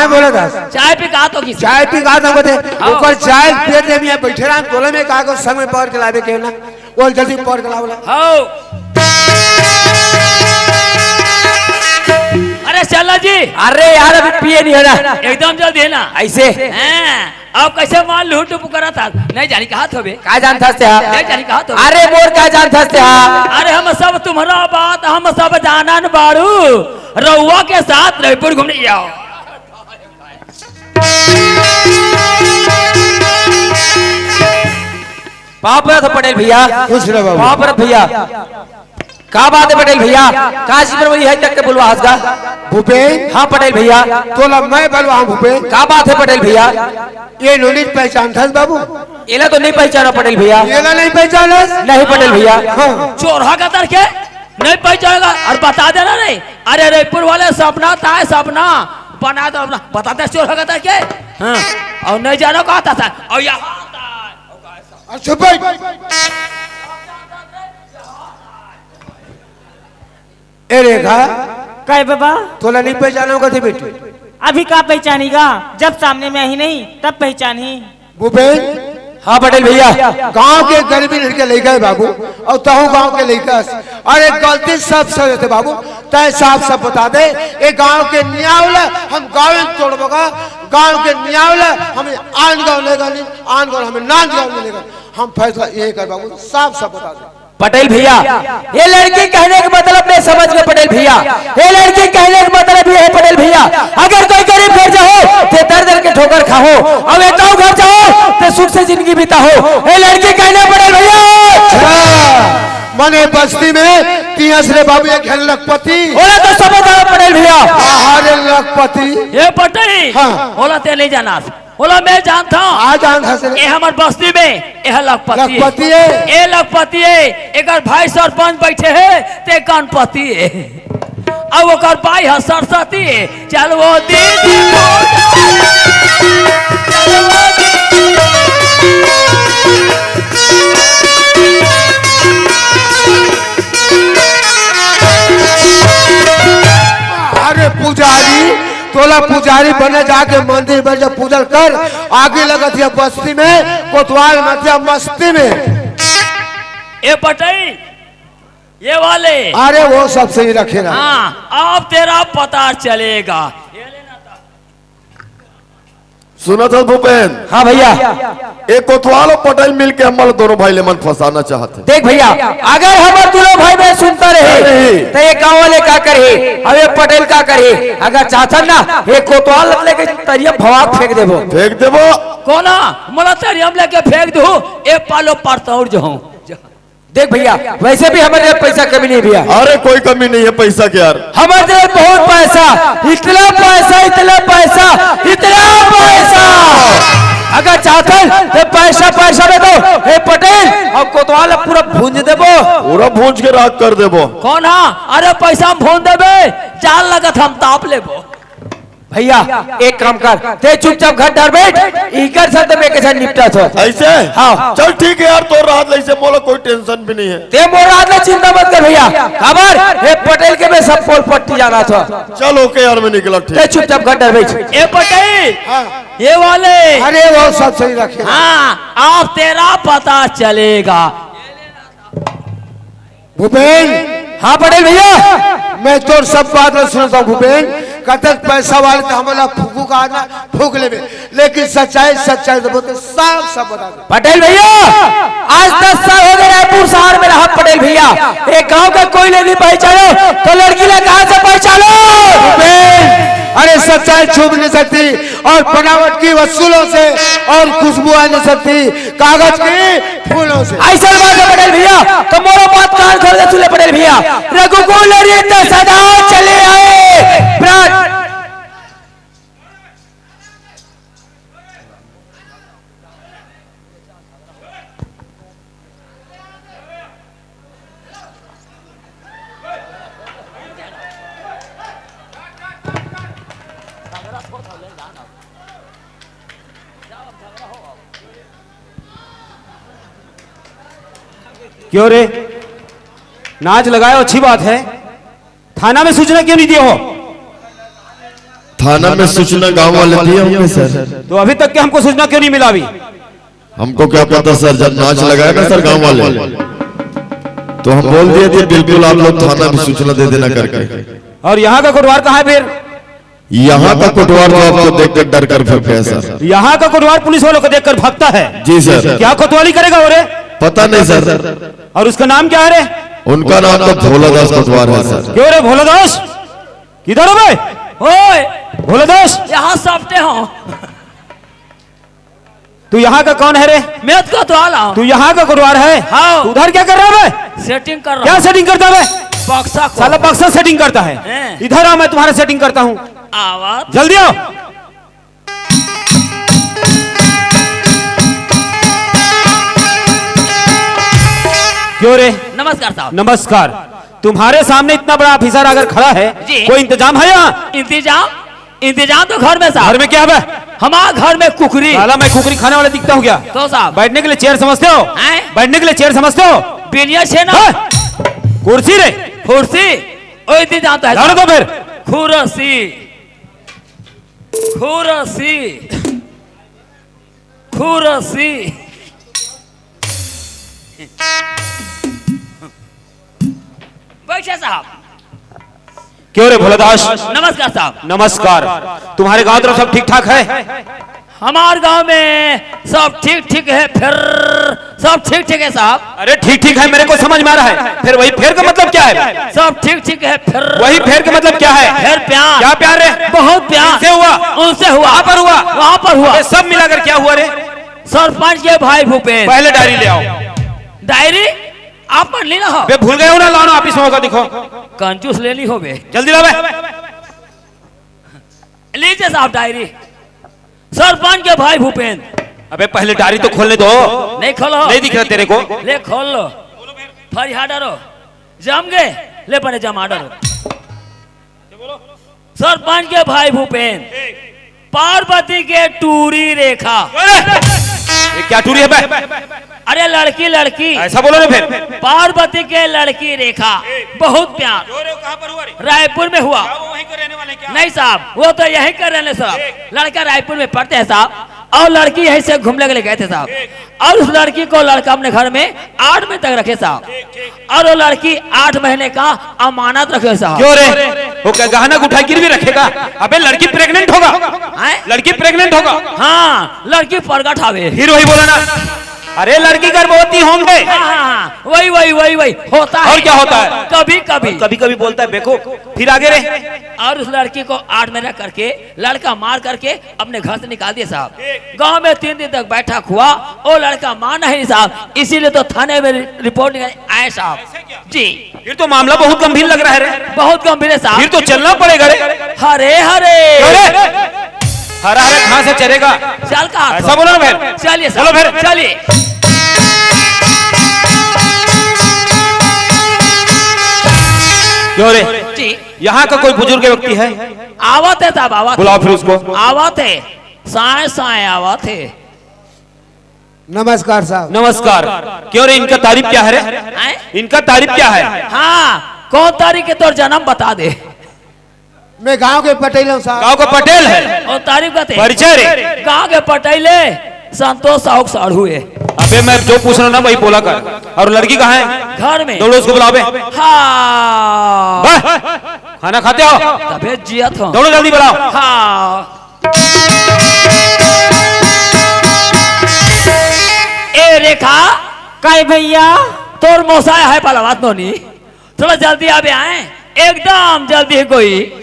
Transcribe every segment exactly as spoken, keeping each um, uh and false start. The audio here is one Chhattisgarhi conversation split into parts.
बोला था। चाय पी का तो किसी? चाय पी का तो बते। हाँ। ओकर चाय पेट में बैठे रहा, तोले में का को संग में पकड़ के लावे के ना। बोल जल्दी पकड़ के लावला। हाँ। अरे चल ना जी। अरे यार, अभी पिए नहीं है ना। एकदम जल्दी है ना। ऐसे? हाँ। अब कैसे मान लूट करत हस? नहीं जानी कहा थोबे। का जानत हस ते हा? नहीं जानी कहा थोबे। अरे मोर का जानत हस ते हा? अरे हम सब तुम्हारा बात, हम सब जानन बाड़ू। रउआ के साथ रायपुर घूमने जाओ। पाँव परत हँव पटेल भैया। खुश रह बाबू। पाँव परत भैया। का बात है पटेल भैया? का चीज बर वही है तक के बुलवा हस गा? भूपेन। हाँ पटेल भैया। तोला मैं बलवा हूँ भूपेन। का बात है पटेल भैया? ये नोनी पहचानथस बाबू? एला तो नहीं पहचाना पटेल भैया। एला नहीं पहचानस? नहीं पटेल भैया। हाँ। चोरहा का तर के नहीं पहचानेगा और बता देना नहीं। अरे रायपुर वाले सपना ताय सपना बना दो अपना। बता दे चोरहा का तर के। हाँ। और नहीं जानो कहा था, था। और यहाँ आता है। अच्छा भाई। ए रेखा, काय बाबा? तोला नहीं पहचानो कथे बेटी? अभी का पहचानेगा, जब सामने में आही नहीं तब पहचानही। भूपेन। हाँ पटेल भैया। गांव के गरीबी लड़के लइका है बाबू, और तहु गांव के लइका हस। अरे गलती सब सही होथे बाबू, तय साफ साफ बता दे। ये गांव के नियाव ला हम गाँव में तोड़बो गा, गांव के नियाव ला हमें आन गांव लेगा नहीं, आन गांव हमें नान गांव नहीं लेगा। हम फैसला ये कर बाबू, साफ साफ बता दे। पटेल भैया, ये लड़की कहने का मतलब मैं समझ गया पटेल भैया। ये लड़की कहने का मतलब ये है पटेल भैया, अगर कोई गरीब घर जाओ तो दर दर के ठोकर खाओ, और एक गाँव घर जाओ तो सुख से जिंदगी बिताओ। ये लड़की कहने पटेल भैया। अच्छा, मने बस्ती में तिहस रे बाबू एक है लखपति। ओला तो समझ आवे पटेल भैया। आहा रे लखपति। ये पटेल। हाँ। ओला ते नहीं जाना। ओला मैं जानत हँव। आ जानत हस रे। ए हमर बस्ती में, ए ह लखपति हे। लखपति हे। ए लखपति हे, एकर भाई सरपंच बइठे हे, ते गणपति हे। अउ ओकर बाई ह सरस्वती हे। चल वो दीदी, चल वो दीदी। अरे पुजारी, तोला पुजारी बने जाके मंदिर में जब पूजल कर, आगी लगत हे बस्ती में, कोतवाल मत जा मस्ती में। ए पटई, ये वाले। अरे वो सब सही रखे ना। हाँ, अब तेरा पता चलेगा। सुनत हस भूपेन? हाँ भैया। ए कोतवाल अउ पटेल मिलके हमन दोनों भाई ले मन फंसाना चाहत हे। देख भैया, अगर हमर दोनों भाई में सुनता रहे, नहीं। तो ये गाँव वाले का करही, अउ ये पटेल का करही? अगर चाहथन ना, ये कोतवाल लेके तरिया भवा फेंक देबो। फेंक देबो। कोना, मोला तरिया में लेके फेंक दू, ए पालो परतौर जो हूँ। देख भैया, वैसे भी हमरे पैसा कमी नहीं भैया। अरे कोई कमी नहीं है पैसा के यार। हमरे जगह बहुत पैसा, इतना पैसा, इतना पैसा, इतना पैसा। अगर चाहथन तो पैसा, पैसा में तो, हे पटेल, हम कोतवाल पूरा भूंज देबो। पूरा भूंज के राख कर देबो। कोना? अरे पैसा हम भूंज देबे, जान लगत हम ताप लेबो। भैया, एक काम कर, ते चुपचाप घर डर बैठ, इकर साथ में कैसे निपटा था। ऐसे? हाँ। चल ठीक है यार, तोर राहत ले से मोला कोई tension भी नहीं है। ते मोर राहत ले चिंता मत कर भैया, काबर हे पटेल के मैं सब पोल पट्टी जाना था। चल OK यार, मैं निकला, ठीक। ते चुपचाप घर डर बैठ। ए पटेल, हाँ। ये वाले। अरे वो सब सही रखे। हाँ, अब तेरा पता चलेगा। भूपेन। हाँ पटेल भैया। मैं तोर सब बात ला सुनत हँव भूपेन, कतक पैसा वाले तो हमला फूकू का ना फूक लेबे, लेकिन सच्चाई, सच्चाई तो बोलते साफ साफ बता दे। पटेल भैया, आज दस साल हो गए रायपुर शहर में रहा पटेल भैया, एक गाँव का कोई ले नहीं पहचानो तो लड़की ला कहाँ से पहचानो? भूपेन, अरे सच्चाई छुप नहीं सकती, और बनावट की वसूलों से और खुशबू आ नहीं सकती कागज की फूलों से। ऐसा बात है पटेल भैया, तो मोरो बात कान खोल के सुन ले पटेल भैया। रघुकुल रीत सदा चले आए, प्राण। क्यों रे, नाच लगाए हो, अच्छी बात है। थाना में सूचना क्यों नहीं दिए हो? थाना में सूचना गांव वाले दिए होंगे सर। तो अभी तक के हमको सूचना क्यों नहीं मिला अभी? हमको क्या पता सर, जब नाच लगाया ना सर गांव वाले, तो हम बोल दिए थे बिल्कुल आप लोग थाना में सूचना दे देना करके। और यहाँ का कोटवार कहाँ है फिर? यहाँ का कोटवार तो आपको देखकर डर कर भाग गया सर। यहाँ का कोटवार पुलिस वालों को देखकर भागता है। जी सर। क्या कोतवाली करेगा वो रे? पता नहीं सर। और उसका नाम क्या है रे? उनका नाम तो भोला दास कोटवार है सर। क्यों रे भोला दास, किधर हो बे? ओए, भोला दास, यहाँ सामने हो। तू यहाँ का कौन है रे? मैं तो कोतवाल हूँ। तू यहाँ का कोटवार है? हाँ। तू उधर क्या कर रहा है बे? सेटिंग कर रहा क्या हूँ। सेटिंग करता है बे? बक्सा को। साला बक्सा सेटिंग करता है। हैं। इधर आ, मैं तुम्हारा सेटिंग करता हूँ। आवाज। जल्दी आओ। क्यों रे? नमस्कार साहब। नमस्कार। तुम्हारे सामने इतना बड़ा ऑफिसर अगर खड़ा है, जी। कोई इंतजाम है यहाँ? इंतजाम? इंतजाम तो घर में साहब। घर में क्या है बे? हमारे घर में कुकरी। साला मैं कुकरी खाने वाला दिखता हूँ क्या? तो साहब। बैठने के लिए चेयर समझते हो? हैं? बैठने के लिए चेयर समझते हो? बिनिया छे ना। हैं? कुर्सी रे। कुर्सी? ओ, इंतजाम तो है जाने साहब। दो फिर। कुर्सी। खुरसी। खुरसी। बैठे साहब। क्यों रे भोलादास? नमस्कार साहब। नमस्कार। तुम्हारे गांव तरफ सब ठीक ठाक है? हमारे गांव में सब ठीक ठीक है, फिर सब ठीक ठीक है साहब। अरे ठीक ठीक है, मेरे को समझ में आ रहा है, फिर वही फिर का मतलब क्या है? सब ठीक ठीक है, फिर वही फिर का मतलब क्या है? फिर प्यार। क्या प्यार है? बहुत प्यार। किससे हुआ? उनसे हुआ। कहाँ पर हुआ? वहाँ पर हुआ। अरे सब मिलाकर क्या हुआ रे? सरपंच के भाई भूपेश। पहले डायरी ले आओ। डायरी? आप पढ़ ली ना हो? बे भूल गए हो ना, लाओ ना, ऑफिस में होगा, दिखो। कंजूस ले ली हो बे। जल्दी लाओ बे। लीजिए साहब डायरी। सरपंच के भाई भूपेंद्र। अबे पहले डायरी तो खोलने दो। नहीं खोलो। नहीं दिख रहा तेरे को? ले खोल लो। फरिया डरो। जम गए। ले पहले जमा डरो। सरपंच के भाई भूपेंद्र। पार्वती के टूरी रेखा। अरे! ये क्या टूरी है बे? अरे लड़की, लड़की। ऐसा बोलो ना फिर। पार्वती के लड़की रेखा। बहुत प्यार। रायपुर में हुआ। नहीं साहब, वो तो यहीं के रहने साहब। लड़का रायपुर में पढ़ते हैं साहब, और लड़की यहीं से घूमने के लिए गए थे साहब। और उस लड़की को लड़का अपने घर में आठ महीने तक रखे साहब। और वो लड़की आठ महीने का अमानत रखे साहब। क्यों रे? वो क्या गहना उठा गिरवी रखेगा? अबे लड़की प्रेग्नेंट होगा। हैं? लड़की प्रेग्नेंट होगा। हाँ, लड़की प्रगट हवे। फिर वही बोला ना। अरे लड़की गर्भवती होंगे। हाँ, हाँ, हाँ, वही, वही, वही, वही होता है। और क्या होता है? कभी कभी। कभी कभी बोलता है बेवकूफ। फिर आगे रे। और उस लड़की को आठ महीना करके, लड़का मार करके अपने घर से निकाल दिया साहब। गांव में तीन दिन तक बैठक हुआ, वो लड़का माना नहीं साहब, इसीलिए तो थाने में रि-, रिपोर्ट निकाल आए साहब। जी। फिर तो मामला बहुत गंभीर लग रहा है रे। बहुत गंभीर है साहब। फिर तो चलना पड़ेगा रे। हरे हरे। अरे, हरा हरा घास है, चरेगा। चल का ऐसा बोलो ना फिर। चलिए चलो साहब, फिर। चलिए। क्यों रे? जी। यहाँ का कोई बुजुर्ग व्यक्ति है? आवत है साहब, आवत। बुलाओ फिर उसको। आवत है, साए साए आवत है। नमस्कार साहब। नमस्कार। क्यों रे, इनका तारीफ क्या है रे? हैं? इनका तारीफ क्या है? हाँ, कौन तारीख के तोर जन्म बता दे। मैं गांव के पटेल हूँ साहब। गांव का पटेल है। और तारीफ का थे? परिचय रे। गांव के पटेल है, संतोष साहू के साढ़ू है। अबे मैं जो पूछ रहा हूँ ना वही बोला कर। और लड़की कहाँ है? घर में। दौड़ो उसको बुलाओ बे। हाँ। बे, खाना खाते हो? तबे जियत हो। दौड़ो जल्दी बुलाओ। हाँ। ए रेखा। काय भैया? तोर मौसा है पलवात नोनी। थोड़ा जल्दी आवे आए, एकदम जल्दी है कोई।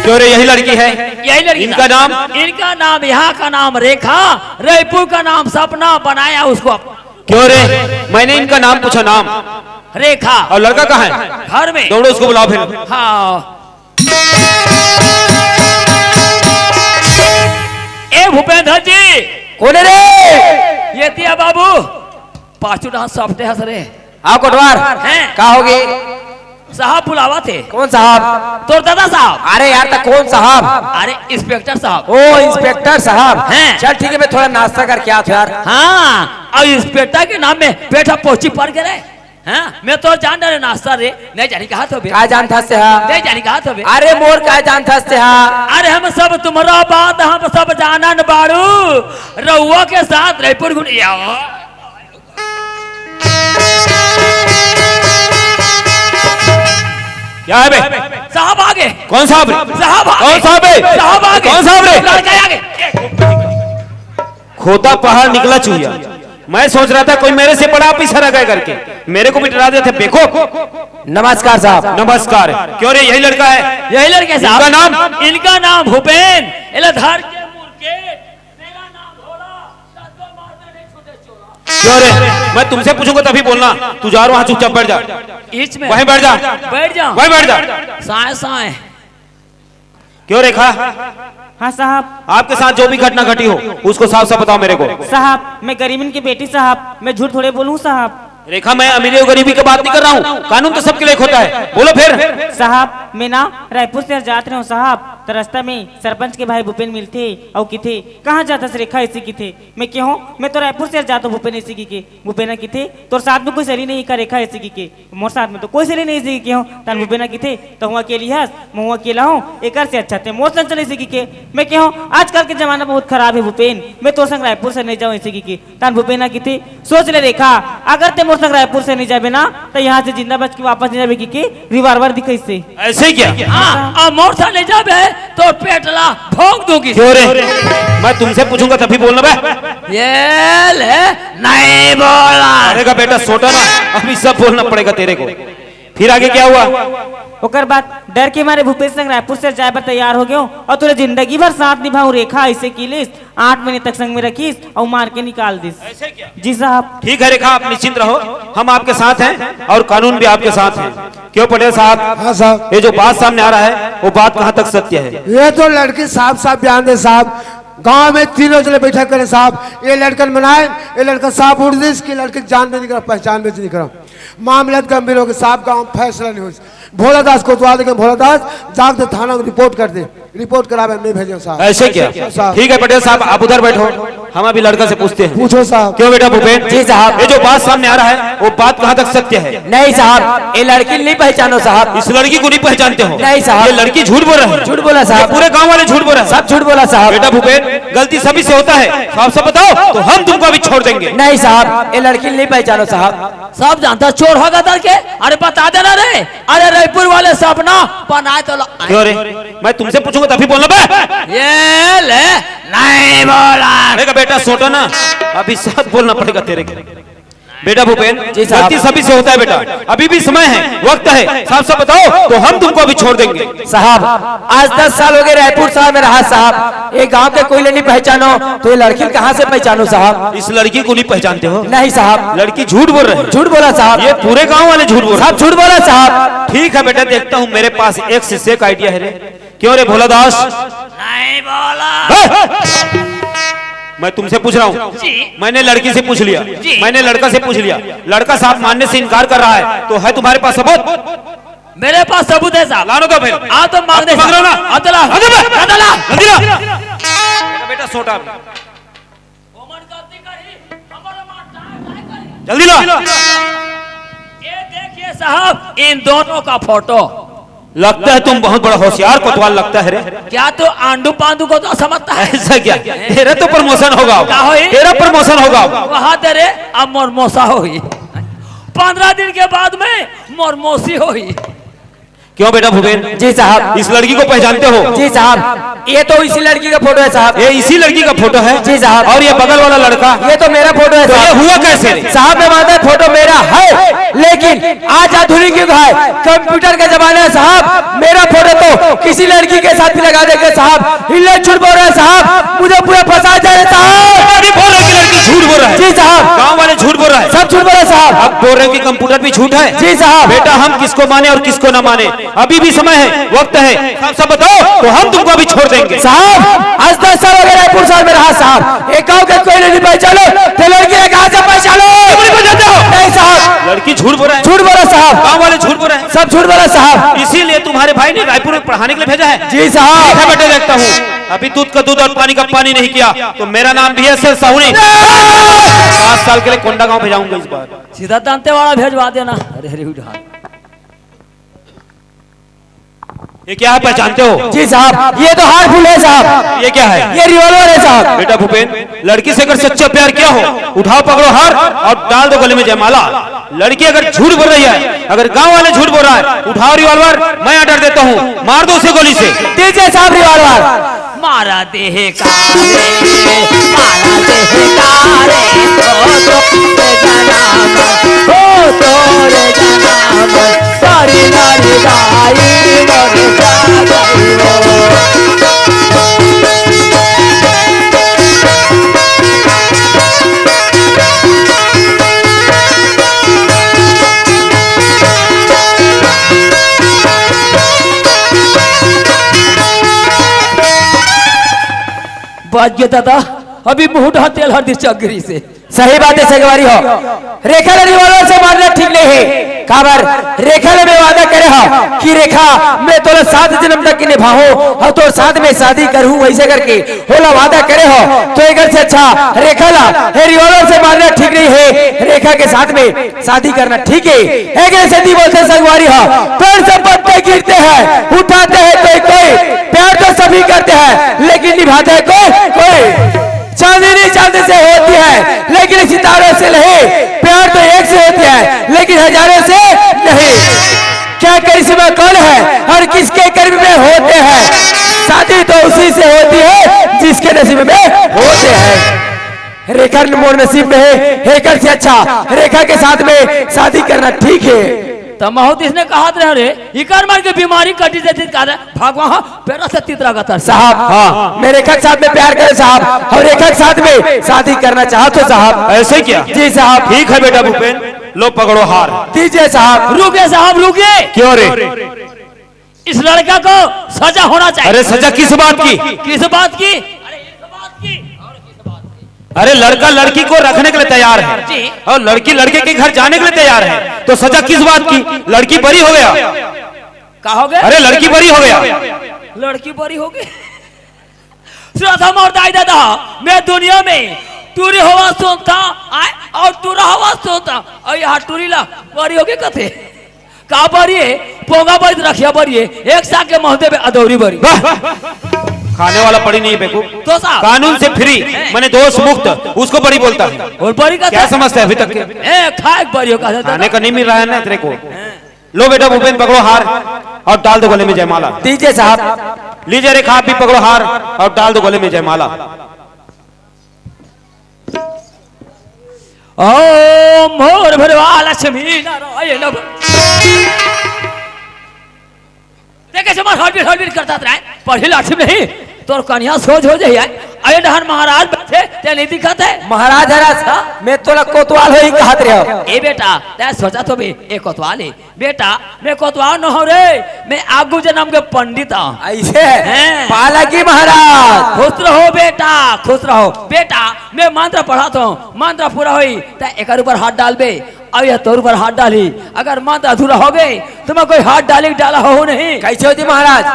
क्यों रे, यही लड़की है? यही लड़की इनका साहब। नाम? इनका नाम, यहाँ का नाम रेखा, रायपुर का नाम सपना बनाया उसको। क्यों रे, मैंने इनका नाम पूछा, नाम? रेखा। और लड़का कहाँ है? घर में। दौड़ो उसको बुलाओ फिर। हाँ। ए भूपेंद्र जी। कौन है रे? ये दिया बाबू। पाछू डांस सॉफ्ट है रे। हाँ कोटवार। हैं? का होगी? साहब बुलावा थे। कौन साहब? तोर दादा साहब। अरे यार, तो कौन साहब? अरे इंस्पेक्टर साहब। ओ इंस्पेक्टर साहब। हैं? चल ठीक है, मैं थोड़ा नाश्ता करके आता हूँ यार। हाँ, और इंस्पेक्टर के नाम में पेट में पहुंची पड़ गए रे। हाँ, मैं तो जान डारे नास्ता रे, नहीं जानी कहा तो बे। का जानथस तेहा? नहीं जानी कहा तो बे। अरे मोर का जानथस तेहा? अरे हम सब तुम्हरा बात, हम सब जानन बाड़ू। रउआ के साथ रायपुर घूम आओ। क्या है बे? साहब आ गए। कौन साहब रे? साहब आ गए। कौन साहब बे? साहब आ गए। कौन साहब रे? लड़का आ गए। खोदा पहाड़ निकला चूहिया। मैं सोच रहा था कोई मेरे से बड़ा ऑफिसर आ गया करके, मेरे को भी डरा देते बेवकूफ। नमस्कार साहब। नमस्कार। क्यों रे, यही लड़का है? यही लड़के साहब। इनका नाम? इनका नाम भूपेन। एला धर के मुरकेट। मेरा नाम भोला। दस बार मारने नहीं छूटे चोला। क्यों रे, मैं तुमसे पूछूंगा तभी बोलना। तू जा रहा, वहां चुपचाप बैठ जा। बीच में। वहीं बैठ जा। बैठ जा। वहीं बैठ जा। साए साए। क्यों रेखा? हाँ साहब। आपके साथ जो भी घटना घटी हो, उसको साफ साफ बताओ मेरे को। साहब, मैं गरीबन की बेटी साहब, मैं झूठ थोड़े बोलूँ साहब। रेखा, मैं अमीरी और गरीबी की बात नहीं कर रहा हूँ, कानून तो सबके लिए होता है। बोलो फिर। साहब, मैं ना रायपुर से जात रहे हूँ साहब, तो रास्ता में सरपंच के भाई भूपेन मिलथे, अउ किथे, "कहाँ जाथस रेखा?" ऐसे किथे। मैं केहों, "मैं तो रायपुर से जात हूँ भूपेन," ऐसे की के। भूपेन किथे, "तोर साथ में कोई सहेली नहीं का रेखा?" ऐसे की के। मोर साथ में तो कोई सहेली नहीं सी केहों। तन भूपेन किथे, "तो हुआ अकेली हस, मैं हुआ अकेला हूँ, एकर से अच्छा ते मोर संग चले," ऐसे की के। मैं केहों, "आजकल के जमाना बहुत खराब है भूपेन, मैं तोर संग रायपुर से नहीं जाऊँ," ऐसे की के। तन भूपेन किथे, "सोच ले रेखा, अगर ते मोर संग रायपुर से नहीं जाबे ना, तो यहाँ से जिंदा बच के वापस नहीं जाबे," की के रिवाल्वर दिखाइसे। ऐसे क्या? हाँ, अब मोर संग नहीं जाबे तो पेट ला भोंक दूंगी। क्यों रे? मैं तुमसे पूछूंगा तभी बोलना बे। ये ले, नहीं बोला। अरे का बेटा सोटा ना, अभी सब बोलना पड़ेगा तेरे को। फिर आगे क्या हुआ? ओकर बाद डर के मारे भूपेन संग रायपुर से जाए बर तैयार हो गयो, अउ तोरे जिंदगी भर साथ निभाऊं रेखा, ऐसे किलिस। आठ महीने तक संग में रखिस अउ मार के निकाल दिस। ऐसे क्या? जी साहब। ठीक है रेखा, आप निश्चिंत रहो, हम आपके साथ हैं और कानून भी आपके साथ है। क्यों पटेल साहब? हाँ साहब। ये जो बात सामने आ रहा है, वो बात कहाँ तक सत्य है? ये तो लड़की साफ साफ बयान दे साहब। गांव में तीनों जने बैठक करे साहब, ये लड़कन बनाए, ये लड़का साफ उड़ दिस कि लड़के जान में नहीं करा, पहचान में नहीं करा। मामला गंभीर हो गया साहब, गांव में फैसला नहीं हो। भोला दास कोतवाल के, भोला दास जाके थाना में रिपोर्ट कर दे, रिपोर्ट करावे, मैं भेजो साहब। ऐसे क्या? साहब। ठीक है पटेल साहब, आप उधर बैठो, हम अभी लड़का से पूछते हैं। पूछो साहब। क्यों बेटा भूपेन? जी साहब। ये जो बात सामने आ रहा है, वो बात कहाँ तक सत्य है? नहीं साहब, ये लड़की नहीं पहचानो साहब। इस लड़की को नहीं पहचानते हो? नहीं साहब। ये लड़की झूठ बोल रही है। झूठ बोला साहब। ये पूरे गांव वाले झूठ बोल रहे हैं। सब झूठ बोला साहब। बेटा भूपेन, गलती सभी से होता है, साफ साफ बताओ तो हम तुमको अभी छोड़ देंगे। नहीं साहब, ये लड़की नहीं पहचानो साहब। सब जानता चोर होगा दर के। अरे बता देना रे। अरे रायपुर वाले सपना बनाए तो ला-, क्यों रे? मैं तुमसे पूछूंगा तभी बोलना बे। ये ले, नहीं बोला। अरे का बेटा सोटा ना, अभी सब बोलना पड़ेगा तेरे को। बेटा भूपेन, जी साहब। गलती सभी से होता है बेटा, अभी भी समय है, वक्त है, साफ साफ बताओ तो हम तुमको अभी छोड़ देंगे। साहब, आज दस साल हो गए रायपुर शहर में रहा साहब, ये गांव के कोई नहीं पहचानो, तो ये लड़की कहाँ से पहचानो साहब? इस लड़की को नहीं पहचानते हो? नहीं साहब। लड़की झूठ बोल रही है। झूठ बोला साहब। ये पूरे गांव वाले झूठ बोल रहे हैं। सब झूठ बोला साहब। ठीक है बेटा, देखता हूँ मेरे पास एक से एक आइडिया है रे। क्यों रे भोला दास? नहीं बोला। हैं? मैं तुमसे पूछ रहा हूँ। जी। मैंने लड़की से पूछ लिया, जी। मैंने लड़का से पूछ लिया, लड़का साफ मानने से इनकार कर रहा है, तो है तुम्हारे पास सबूत? मेरे पास सबूत है साहब। लानो तो फिर। आ तो मांग दे। मांग रहे हो ना? आ तो ला। आ तो बे। आ तो ला। जल्दी ला। बेटा सोटा। जल्दी ला। ये देखिए साहब, इन दोनों का फोटो। लगता है तुम बहुत बड़ा होशियार कोतवाल लगता है रे। क्या तू आंडू पांडू को तो समझता है? ऐसा क्या? तेरा तो प्रमोशन होगा। का होई? तेरा प्रमोशन होगा। वहां तेरे अब मोर मोसा होई। पंद्रह दिन के बाद में मोर मोसी होई। क्यों बेटा भूपेन? जी साहब। इस लड़की को पहचानते हो? जी साहब, ये तो इसी लड़की का फोटो है साहब। ये इसी लड़की का फोटो है? जी साहब। और ये बगल वाला लड़का? ये तो मेरा फोटो है तो ये साहब। हुआ कैसे रे? साहब, मैं मानता है फोटो मेरा है, लेकिन आज आधुनिक युग है, कंप्यूटर का जमाना है साहब। मेरा फोटो तो किसी लड़की के साथ भी लगा देंगे साहब। हिल्ले झूठ बोल रहे हैं साहब, मुझे पूरा फंसा जा रहे हैं साहब। अभी बोल रहे हैं कि लड़की झूठ बोल रहा है। जी साहब। गांव वाले झूठ बोल रहे हैं। सब झूठ बोल रहे हैं साहब। अब बोल रहे हैं कि कंप्यूटर भी झूठ है। जी साहब। बेटा, हम किसको माने और किसको ना माने, अभी भी समय है, वक्त है। साफ साफ बताओ तो हम तुमको अभी छोड़ देंगे। साहब, आज दस साल हो गए रायपुर शहर में रहा साहब, एक गांव के कोई नहीं पहचानो, तो लड़की ने कहां से पहचानो? तुम नहीं पहचानते हो? नहीं साहब। लड़की झूठ बोल रहा है। झूठ बोला साहब। गांव वाले झूठ बोल रहे हैं। सब झूठ बोला साहब। इसीलिए तुम्हारे भाई ने रायपुर में पढ़ाने के लिए भेजा है। जी साहब। ठीक है बेटा, देखता हूँ। अभी दूध का दूध और पानी का पानी नहीं किया तो मेरा नाम भी है सर साहू नहीं। पाँच साल के लिए कोंडागांव भेजाऊंगा इस बार। सीधा दंतेवाड़ा भेजवा देना। अरे, अरे, उठा। ये क्या है, पहचानते हो? जी साहब, ये तो हार फूल है साहब। ये क्या है? ये रिवॉल्वर है साहब। बेटा भूपेन, लड़की से अगर सच्चा प्यार किया हो, उठाओ पकड़ो हार और डाल दो गले में जयमाला। लड़की अगर झूठ बोल रही है, अगर गांव वाले झूठ बोल रहा है, उठाओ रिवॉल्वर, मैं ऑर्डर देता हूँ, मार दो उसे गोली से। दीजिए साहब रिवॉल्वर। मारा देह का रे, मारा देह का रे, ओ तो जनाम, ओ तो जनाम, सारी नारी गाई मोर जागई हो। बाज गे दादा, अभी मुंह डहा तेल हर दिस चक गिरी से। सही बात है संगवारी हो। रेखा ला रिवॉल्वर से मारना ठीक नहीं है। काबर रेखा ला मैं वादा करे हो कि रेखा मैं तोला सात जन्म तक के निभाहूं और तोर साथ में शादी करहूं, वैसे करके होला वादा करे हो। तो एकर से अच्छा रेखा ला हे रिवॉल्वर से मारना ठीक नहीं है। रेखा के साथ में शादी करना ठीक है। एक ऐसे दी बोलते संगवारी हो, पेड़ से पत्ते गिरते हैं, उठाते हैं कोई कोई, प्यार तो सभी करते हैं लेकिन निभाते हैं कोई कोई। चांदनी चांद से होती है लेकिन सितारों से नहीं। प्यार तो एक से होती है लेकिन हजारों से नहीं। क्या करिश्मा कौन है और किसके कर्म में होते हैं? शादी तो उसी से होती है जिसके नसीब में होते हैं। रेखा मोर नसीब में है, रेखा से अच्छा रेखा के साथ में शादी करना ठीक है। त महूं त इसने कहत रहे रे, इकर मन के बीमारी कटी जाती का रे, भगवान पेड़ा से तीतरा गतर। साहब, हाँ। मैं रेखा के साथ में प्यार करे साहब, और रेखा के साथ में शादी करना चाहत हो साहब। ऐसे क्या? जी साहब। ठीक है बेटा भूपेन, लो पकड़ो हार। दीजिए साहब। रुके साहब, रुके। क्यों रे? इस लड़का को सजा होना चाहिए। अरे सजा किस बात की? किस बात की? अरे इस बात की। अरे लड़का लड़की को रखने के लिए तैयार है जी। और लड़की लड़के के घर जाने के लिए तैयार है, तो सजा किस बात की? लड़की बरी हो गया। का हो गया? अरे लड़की बरी हो गया। लड़की बरी हो गई। श्रोता मोर दाई दादा, मैं दुनिया में टूरी होवा सुनता, आय, और टूरा होवा सुनता, और यहाँ टूरी ला बरी हो गई कथे। का बरी है? पोंगा बरी त रखिया बरी है, एक साग के महते में अदौरी बरी। वाह! खाने वाला पड़ी नहीं बेवकूफ। तो साहब। कानून से फ्री, हैं। माने दोष मुक्त, उसको बरी बोलता है। और बरी का क्या था? समझता है अभी तक के? ए, खाए बरी हो का था खाने दादा। का नहीं मिल रहा है ना तेरे को। हैं। लो बेटा भूपेन पकड़ो हार और डाल दो गले में जयमाला। दीजिए साहब। लीजिए रेखा आप भी पकड़ो हार और डाल दो गले में जयमाला। ओम भूर भुरवा लक्ष्मी नारायण नमः। देखे से मार हड़बीर हड़बीर करता रहे, पढ़ी लाठी नहीं, तोर कन्या सोच हो जाई है। अरे डहन महाराज बैठे, ते नहीं दिखत है। महाराज हरा सा, मैं तोला कोतवाल हो ही कहत रहे हो। ए बेटा, तै सोचा तो भी, ए कोतवाल है। बेटा, मैं कोतवाल न हो रे, मैं आगू जन्म के पंडित हूँ। ऐसे? हैं? पालागी महाराज। खुश रहो बेटा, खुश रहो। बेटा, मैं मंत्र पढ़त हूँ, मंत्र पूरा होई, त एकर ऊपर हाथ डालबे, अब यह तोर ऊपर हाथ डाली। अगर मंत्र अधूरा हो गए, तो मैं कोई हाथ डाली डाला हो नहीं। कैसे होती महाराज?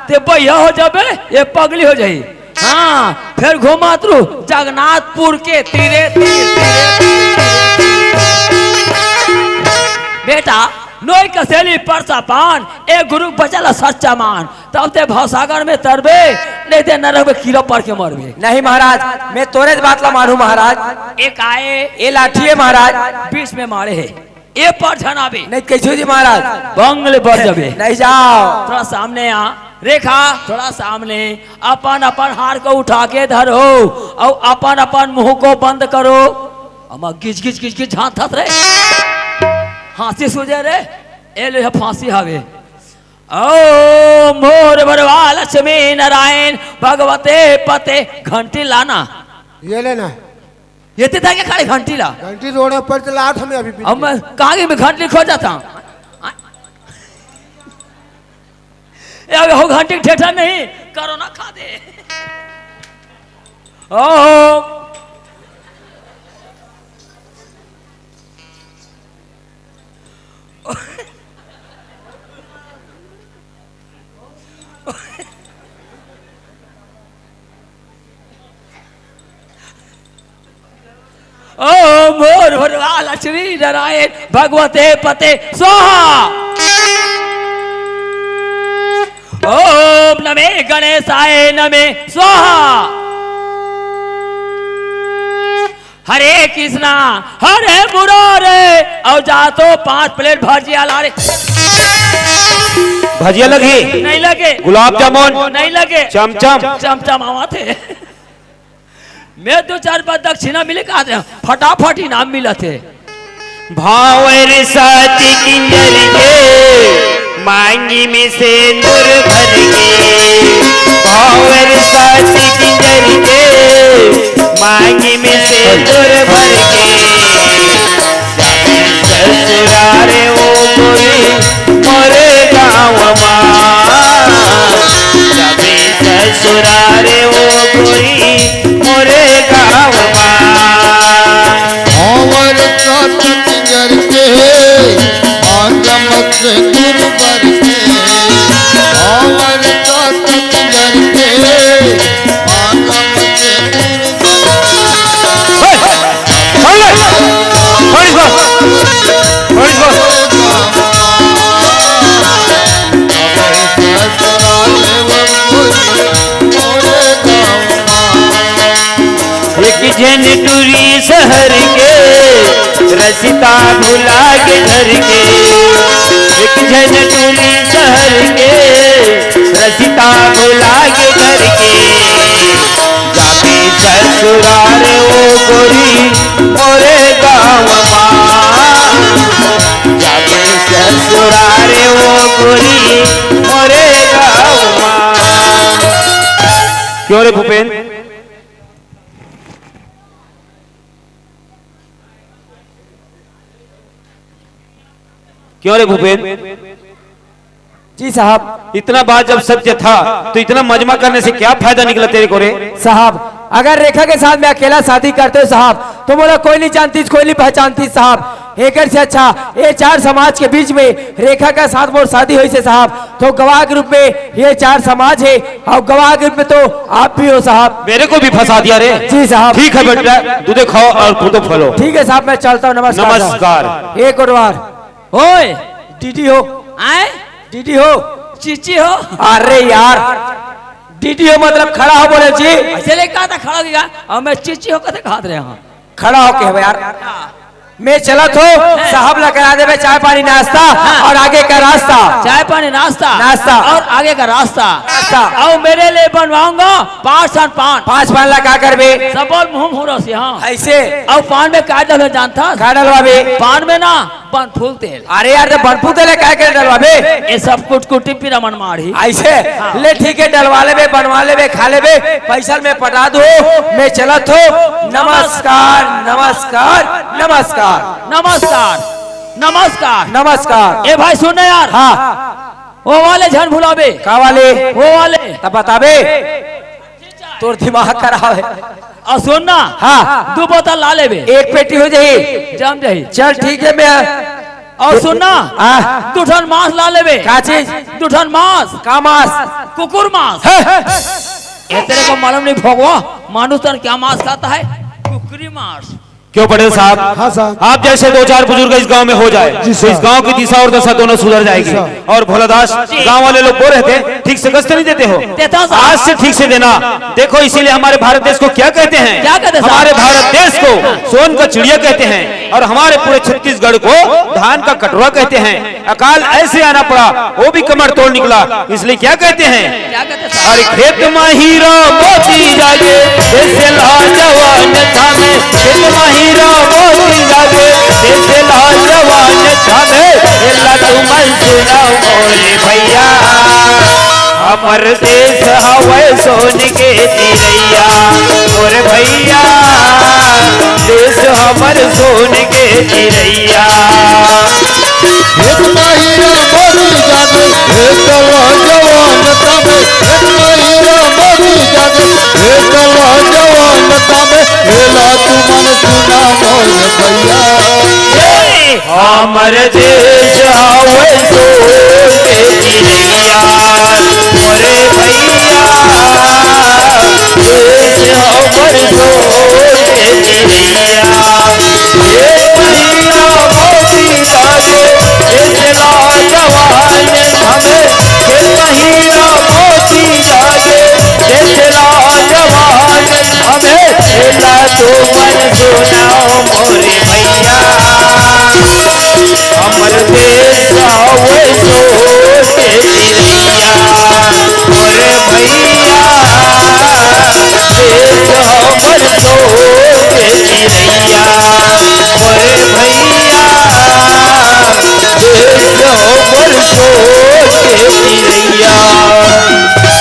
ते भैया हो जाबे, ये पगली हो जाई। हाँ, फिर घुमा तू जगन्नाथपुर के तीरे तीर, तीरे तीर, तीरे तीर। बेटा, नोई कसेली परसा पान, ए गुरु बचल सच्चा मान। तब ते भवसागर में तरबे, नहीं ते नरक में कीड़ा पड़ के मरबे। नहीं महाराज, मैं तोरे बात ला मानू महाराज। एक आए, ए लाठी है महाराज। बीच में मारे है। ए पर झन आबे। नहीं, कैसे जी महाराज? बंगले पर जबे। नहीं जाओ। थोड़ा सामने आ, रेखा, थोड़ा सामने। अपन, अपन हार को उठा के धरो, और अपन, अपन मुंह को बंद करो। अमा गिच, गिच, गिच, गिच झांकत रे। हाँसी सूझे रे। ए ले फांसी हवे। ओम भूर भुरवा लक्ष्मी नारायण भगवते पते घंटी लाना। ये लेना। ये ते था क्या खड़े घंटी ला? घंटी रोड पर तो लात हमें अभी पीछे। अब मैं कहाँ गई, मैं घंटी खो जाता हूँ। ए, अबे हो घंटी ठेठा नहीं, करो ना खा दे। ओ। ओम भूर्भुवः लक्ष्मी नारायण भगवते पते स्वाहा। ओम नमे गणेशाय नमे स्वाहा। हरे कृष्णा, हरे मुरारे। अउ जा तो पांच प्लेट भजिया ला रे। भजिया लगे? नहीं लगे। गुलाब जामुन? नहीं लगे। चमचम? चमचम आवत हे। मैं दो चार बार दक्षिणा मिले कहा दे, फटाफट इनाम मिलत हे। भांवर साथी किंजर के, मांगी में सेंदुर भर के। भांवर साथी किंजर के, मांगी में सेंदुर भर के। जाबे ससुरारे ओ गोरी, मोरे गाँव मा। जाबे ससुरारे ओ गोरी, मोरे गाँव मा। भांवर साथी किंजर के, मांगी में सेंदुर भर के। भांवर साथी किंजर के, मांगी में सेंदुर भर के। एक झन टूरी शहर के, रसिता भुला के घर के। एक झन टूरी शहर के, रसिता भुला के घर के। जाबे ससुरार ओ गोरी, मोरे गाँव मा। जाबे ससुरार ओ गोरी, मोरे गाँव मा। क्यों रे भूपेन? क्यों रे भूपेन? जी साहब। इतना बात जब सत्य था, तो इतना मजमा करने से क्या फायदा निकला तेरे को रे? साहब, अगर रेखा के साथ मैं अकेला शादी करते हो साहब, तो मोला कोई नहीं जानती, कोई नहीं पहचानती साहब। एकर से अच्छा ये चार समाज के बीच में रेखा का साथ मोर शादी होइसे साहब, तो गवाह के रूप में ये चार समाज हे अउ गवाह के रूप में तो आप भी हो साहब। मेरे को भी फंसा दिया रे। जी साहब। ठीक है बेटा, दूधे खाओ और कूदो फलो। ठीक है साहब, मैं चलता हूँ। नमस्कार साहब। नमस्कार। एक और बार। ओए, डीडी हो। आए? डीडी हो। चीची हो। अरे यार, डीडी हो मतलब खड़ा हो बोले जी। ऐसे ले कहा था खड़ा हो गया, अब मैं चीची हो कहते कहा रहे हैं। खड़ा होके हो यार। हाँ। मैं चलत हो, हाँ। साहब ला करा देबे चाय पानी नाश्ता, हाँ। और आगे का रास्ता। चाय पानी नाश्ता। नाश्ता। और आगे का रास्ता। रास्ता। और मेरे लिए बनवाऊंगा पाँच ठन पान। पाँच पान ला का करबे? सबल मुंह मुरस यहाँ। ऐसे? और पान में का डलवा जानता? का डलवाबे? पान में ना, बनफूल तेल। अरे यार, तो बनफूल तेल काय के डलवाबे? ये सब कुटकुटी पिरामन मारी। ऐसे? हाँ। ले ठीक है, डलवा लेबे, बनवा लेबे, खा लेबे, पैसा में पटा दो, मैं चलत हो। नमस्कार, नमस्कार, नमस्कार। नमस्कार, नमस्कार। नमस्कार। ए भाई सुन ना यार। हाँ। वो वाले झन भुलाबे। का वाले? वो वाले। तब बताबे। तोर दिमाग खराब है। अउ सुन ना। हाँ। दू बोतल ला लेबे। एक पेटी हो जाही। जम जाही। चल ठीक है, मैं अउ सुन ना। हाँ। दू ठन मांस ला लेबे। का चीज? दू ठन मांस। का मांस? कुकुर मांस। है। ये तेरे को मालूम नहीं भोगवा, मानुष तन क्या मांस खाता है? कुकरी मांस। क्यों पटेल साहब? हाँ साहब। आप जैसे दो चार बुजुर्ग इस गांव में हो जाए, जी तो इस साहब। गांव की दिशा और दशा दोनों सुधर जाएगी। जी साहब। और भोलादास, जी। गांव वाले लोग बोल रहे थे, ठीक से गश्त नहीं देते हो, देता हूँ साहब। आज से ठीक से देना। देखो, इसीलिए हमारे भारत देश को क्या कहते हैं? क्या कहते हैं साहब? हमारे भारत देश को सोन का चिड़िया कहते हैं और हमारे पूरे छत्तीसगढ़ को धान का कटोरा कहते हैं। अकाल ऐसे आना पड़ा, वो भी कमर तोड़ निकला, इसलिए क्या कहते हैं? क्या कहते हैं साहब? अरे खेत मा हीरा मोती जागे, जैसे लाजवान थामे। खेत मा हीरा मोती जागे, जैसे लाजवान थामे। एला तुमन सुना मोरे भैया, हमर देश हवय सोन के चिरैया। मोरे भैया, देश हमर सोन के चिरैया। एक महिला मोती जागे, एक नौजवान तबे। एक महिला मोती जागे, एक नौजवान तबे। एला तुमन सुना मोर भैया। हमर देश हवय सोन के चिरैया। मोरे भैया,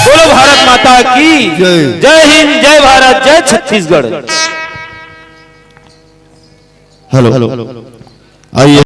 बोलो भारत माता की जय। जय हिंद, जय भारत, जय छत्तीसगढ़। हेलो, आइए।